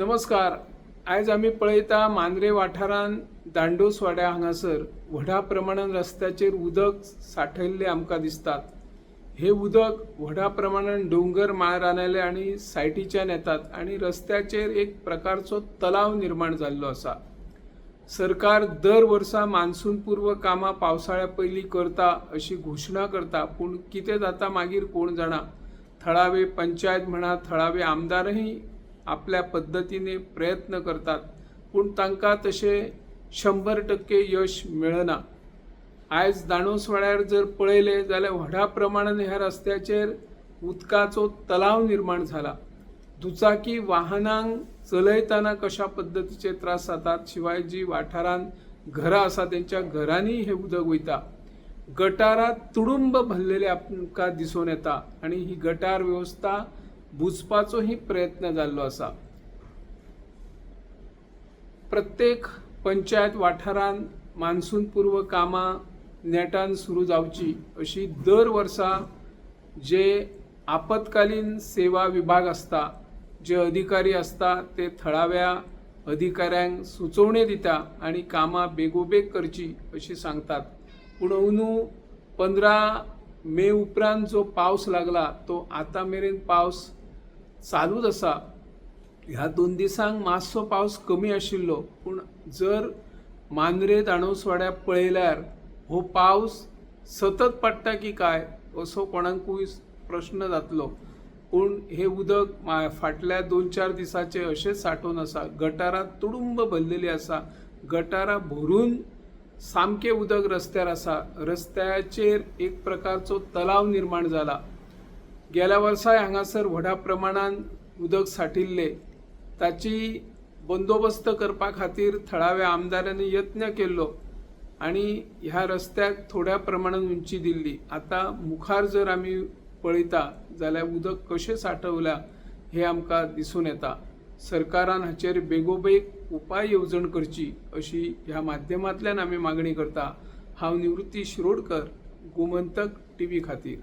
नमस्कार. आयज आमी पळयता मांद्रे वाठारांत दांडोसवाड्या हांगासर व्हडा प्रमाणान रस्त्याचेर उदक साठयल्लें आमकां दिसतात. हे उदक व्हडा प्रमाणान दोंगर माळरानांतले आनी सायटीच्यान येतात आनी रस्त्याचेर एक प्रकारचो तलाव निर्माण जाल्लो आसा. सरकार दर वर्सा मान्सून पूर्व कामां पावसाळ्या पयलीं करता अशी घोशणा करता, पूण कितें जाता मागीर कोण जाणा. थळावे पंचायत म्हणा, थळावे आमदारही आपल्या पद्दतीने प्रयत्न करतात, पूण तांकां तशें 100% यश मेळना. आयज दाणोसवाड्यार जर पळयलें जाल्यार व्हडा प्रमाणान ह्या रस्त्याचेर उदकाचो तलाव निर्माण जाला. दुचाकी वाहनांक चलयतना कशा पद्दतीचे त्रास जातात, शिवाय जी वाठारांत घरां आसा तेंच्या घरांनी हें उदक वयता. गटारां तुडुंब भरलेले आमकां दिसून येता आनी ही गटार वेवस्था बुजपाचोही प्रयत्न जाल्लो आसा. प्रत्येक पंचायत वाठारांत मान्सून पूर्व कामां नेटान सुरू जावची अशी दर वर्सा जे आपत्कालीन सेवा विभाग आसता, जे अधिकारी आसता, ते थळाव्या अधिकाऱ्यांक सुचोवणी दिता आनी कामां बेगोबेग करची अशी सांगतात. पूण अंदू 15 मे उपरांत जो पावस लागला तो आतां मेरेन पावस चालूच आसा. ह्या 2 दिसांक मातसो पावस कमी आशिल्लो, पूण जर मांद्रे दाणोसवाड्या पळयल्यार हो पावस सतत पडटा की काय असो कोणाकूय प्रश्न जातलो. पूण हें उदक फाटल्या 2-4 दिसाचे अशेंच सांठोवन आसा. गटारां तुडुंब भरलेली आसा. गटारां भरून सामकें उदक रस्त्यार आसा. रस्त्याचेर एक प्रकारचो तलाव निर्माण जाला. गेल्या वर्साय हांगासर व्हडा प्रमाणान उदक साठिल्लें. ताची बंदोबस्त करपा खातीर थळाव्या आमदारांनी यत्न केल्लो आनी ह्या रस्त्याक थोड्या प्रमाणान उंची दिल्ली. आतां मुखार जर आमी पळयता जाल्यार उदक कशें सांठवलां हें आमकां दिसून येता. सरकारान हाचेर बेगोबेग उपाय येवजण करची अशी ह्या माध्यमांतल्यान आमी मागणी करता. हांव निवृत्ती शिरोडकर, गोमंतक टीव्ही खातीर.